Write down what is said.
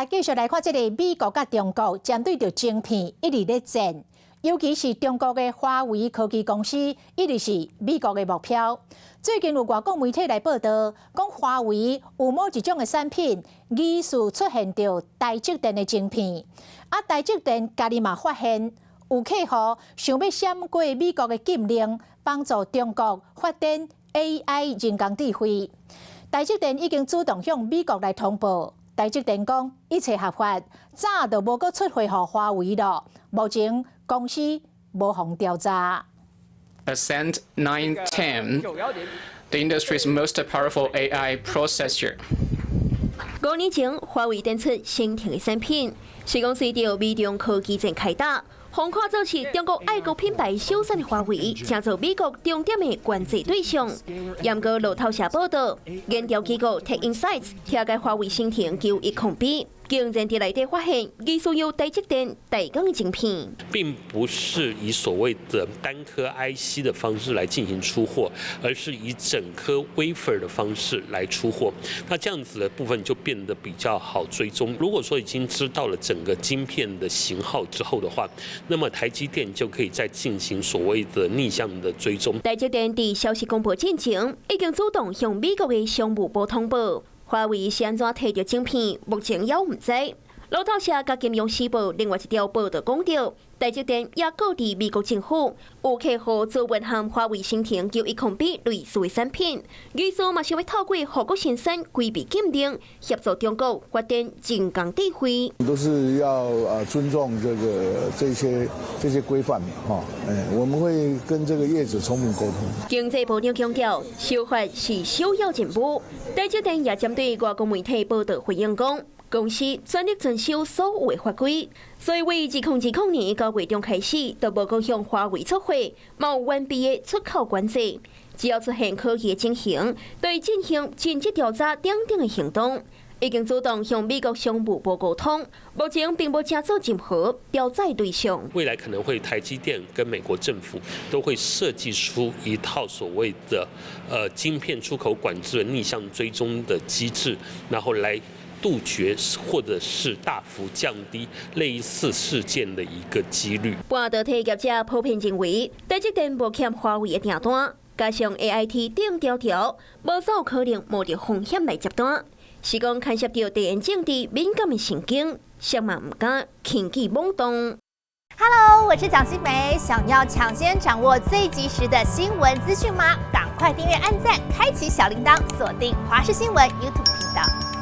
來繼續來看這个美國佮中國針對著晶片一直咧戰，尤其是中國的華為科技公司，一直是美國的目標。最近有外國媒體來報導，講華為有某一種的產品疑似出現著台積電的晶片，啊，台積電家己嘛發現有客戶想欲閃過美國的禁令，幫助中國發展 AI 人工智慧。台積電已經主動向美國來通報。台積電講一切合法，早就無閣出貨予華為囉。目前公司無予調查。 Ascend 910, the industry's most powerful AI processor. 5年前，華為展出昇騰的產品，是講隨著美中科技戰開打，予看做是中國愛國品牌首選的華為，成做美國重點的關注對象。毋過路透社報導，研調機構 TechInsights 拆解華為昇騰91-B，竟然佇內底發現疑似由台積電代工的晶片。並不是以所謂的單顆 IC 的方式來進行出貨，而是以整顆 wafer 的方式來出貨。那這樣子的部分就變得比較好追蹤。如果說已經知道了整個晶片的型號之後的話，那麼台積電就可以再進行所謂的逆向的追蹤。台積電佇消息公布之前，已經主動向美國的商務部通報，華為是按怎提著晶片，目前猶毋知。路透社佮金融時報另外一條報導講著，台積電也告知美國政府，有客戶做蘊含華為昇騰91-B類似的產品，疑似嘛想欲透過護國神山規避禁令，協助中國發展人工智慧。都是要尊重這些規範嘛，哈，我們會跟這個業者充分溝通。經濟部長強調，守法是首要任務。台積電也針對外國媒體報導回應講，公司全力遵守所有的法規，所以對2020年9月中開始，就無閣向華為出貨，嘛有完備的出口管制。只要出現可疑的情形，就會進行盡職調查等等的行動。已經主動向美國商務部溝通，目前並無成做任何調查對象。未來可能會台積電跟美國政府都會設計出一套所謂的晶片出口管制的逆向追蹤的機制，然後來杜絕或者是大幅降低類似事件的一個幾率。半導體業者普遍認為，台積電無欠華為的訂單，加上 AIT 等條條，無數可能冒著風險來接單，是講牽涉到地緣政治敏感的神經，誰嘛毋敢輕舉妄動。 Hello，我是蔣新梅，想要搶先掌握最及時的新聞資訊嗎？趕快訂閱、按讚、開啟小鈴鐺，鎖定華視新聞 YouTube 頻道。